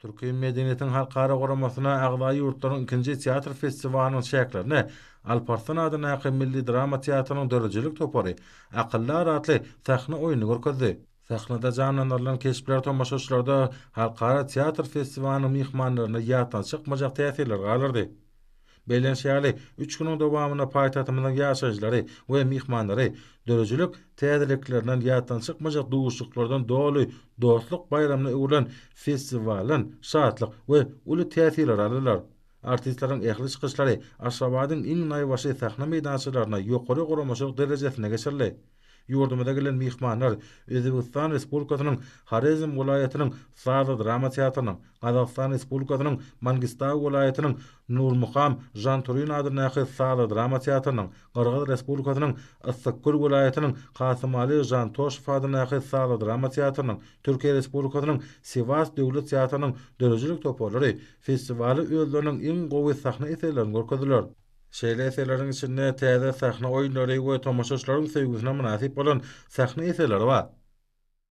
Türki medeniýetiň halkara guramasyna agza ýurtlaryň ikinji teatr festiwalynyň çäklerinde Alparslan adyndaky milli drama teatrynyň döredijilik topary Akyldar atly sahna oýnuny görkezdi. Sahnada janlandyrylan keşpler tomaşaçylarda halkara teatr festiwalynyň myhmanlarynda ýatdan çykmajak täsirleri galdyrdy. Bellenişi ýaly, üç günüň dowamynda paýtagtymyzyň ýaşaýjylary we myhmanlary döredijilik täzeliklerinden ýatdan çykmajak duşuşyklardan doly dostluk baýramyna öwrülen festiwaldan şatlyk we uly täsirleri aldylar. Artistleriň ähli çykyşlary Aşgabadyň iň naýbaşy sahna meýdançalarynda ýokary guramaçylyk derejesinde geçirildi. Ýurdumyza gelen myhmanlar Özbegistan Respublikasynyň Horezm welaýatynyň sazly-drama teatrynyň, Gazagystan Respublikasynyň Mangistau welaýatynyň Nurmuham Žanturin adyndaky sazly-drama teatrynyň, Gyrgyz Respublikasynyň Yssyk-Köl welaýatynyň Kasymali Žantoşew adyndaky sazly-drama teatrynyň, Türkiýe Respublikasynyň Siwas döwlet teatrynyň döredijilik toparlary festiwalda özleriniň iň gowy sahna eserlerini görkezdiler. Şeýle eserleriň içinde täze sahna oýunlary we tomaşaçylaryň söýgüsine mynasyp bolan sahna eserleri bar.